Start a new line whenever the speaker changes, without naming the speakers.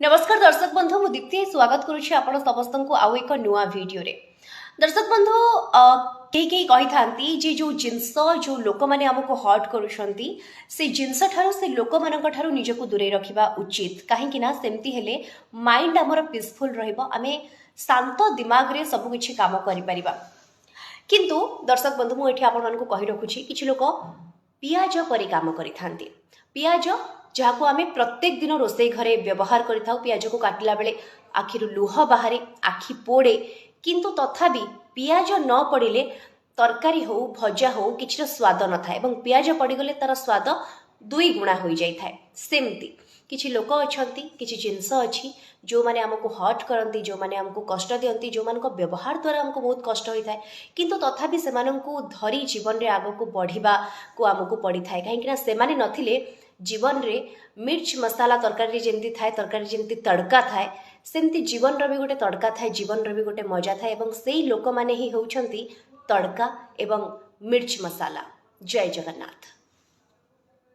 ନମସ୍କାର ଦର୍ଶକ ବନ୍ଧୁ, ମୁଁ ଦୀପ୍ତି ସ୍ୱାଗତ କରୁଛି ଆପଣ ସମସ୍ତଙ୍କୁ ଆଉ ଏକ ନୂଆ ଭିଡ଼ିଓରେ। ଦର୍ଶକ ବନ୍ଧୁ, କେହି କେହି କହିଥାନ୍ତି ଯେ ଯେଉଁ ଜିନିଷ, ଯେଉଁ ଲୋକମାନେ ଆମକୁ ହର୍ଟ କରୁଛନ୍ତି, ସେ ଜିନିଷ ଠାରୁ, ସେ ଲୋକମାନଙ୍କ ଠାରୁ ନିଜକୁ ଦୂରେଇ ରଖିବା ଉଚିତ। କାହିଁକି ନା ସେମିତି ହେଲେ ମାଇଣ୍ଡ ଆମର ପିସଫୁଲ୍ ରହିବ, ଆମେ ଶାନ୍ତ ଦିମାଗରେ ସବୁକିଛି କାମ କରିପାରିବା। କିନ୍ତୁ ଦର୍ଶକ ବନ୍ଧୁ, ମୁଁ ଏଠି ଆପଣମାନଙ୍କୁ କହି ରଖୁଛି, କିଛି ଲୋକ ପିଆଜ ପରି କାମ କରିଥାନ୍ତି। ପିଆଜ, ଯାହାକୁ ଆମେ ପ୍ରତ୍ୟେକ ଦିନ ରୋଷେଇ ଘରେ ବ୍ୟବହାର କରିଥାଉ। ପିଆଜକୁ କାଟିଲା ବେଳେ ଆଖିରୁ ଲୁହ ବାହାରେ, ଆଖି ପୋଡ଼େ, କିନ୍ତୁ ତଥାପି ପିଆଜ ନ ପଡ଼ିଲେ ତରକାରୀ ହଉ, ଭଜା ହଉ, କିଛିର ସ୍ୱାଦ ନଥାଏ ଏବଂ ପିଆଜ ପଡ଼ିଗଲେ ତାର ସ୍ୱାଦ ଦୁଇ ଗୁଣା ହୋଇଯାଇଥାଏ। ସେମିତି କିଛି ଲୋକ ଅଛନ୍ତି, କିଛି ଜିନିଷ ଅଛି, ଯେଉଁମାନେ ଆମକୁ ହର୍ଟ କରନ୍ତି, ଯେଉଁମାନେ ଆମକୁ କଷ୍ଟ ଦିଅନ୍ତି, ଯେଉଁମାନଙ୍କ ବ୍ୟବହାର ଦ୍ୱାରା ଆମକୁ ବହୁତ କଷ୍ଟ ହୋଇଥାଏ, କିନ୍ତୁ ତଥାପି ସେମାନଙ୍କୁ ଧରି ଜୀବନରେ ଆଗକୁ ବଢ଼ିବାକୁ ଆମକୁ ପଡ଼ିଥାଏ। କାହିଁକିନା ସେମାନେ ନଥିଲେ ଜୀବନରେ ମିର୍ଚ ମସଲା ତରକାରୀରେ ଯେମିତି ଥାଏ, ତରକାରୀ ଯେମିତି ତଡ଼କା ଥାଏ, ସେମିତି ଜୀବନର ବି ଗୋଟେ ତଡ଼କା ଥାଏ, ଜୀବନର ବି ଗୋଟେ ମଜା ଥାଏ ଏବଂ ସେଇ ଲୋକମାନେ ହିଁ ହେଉଛନ୍ତି ତଡ଼କା ଏବଂ ମିର୍ଚ ମସଲା। ଜୟ ଜଗନ୍ନାଥ।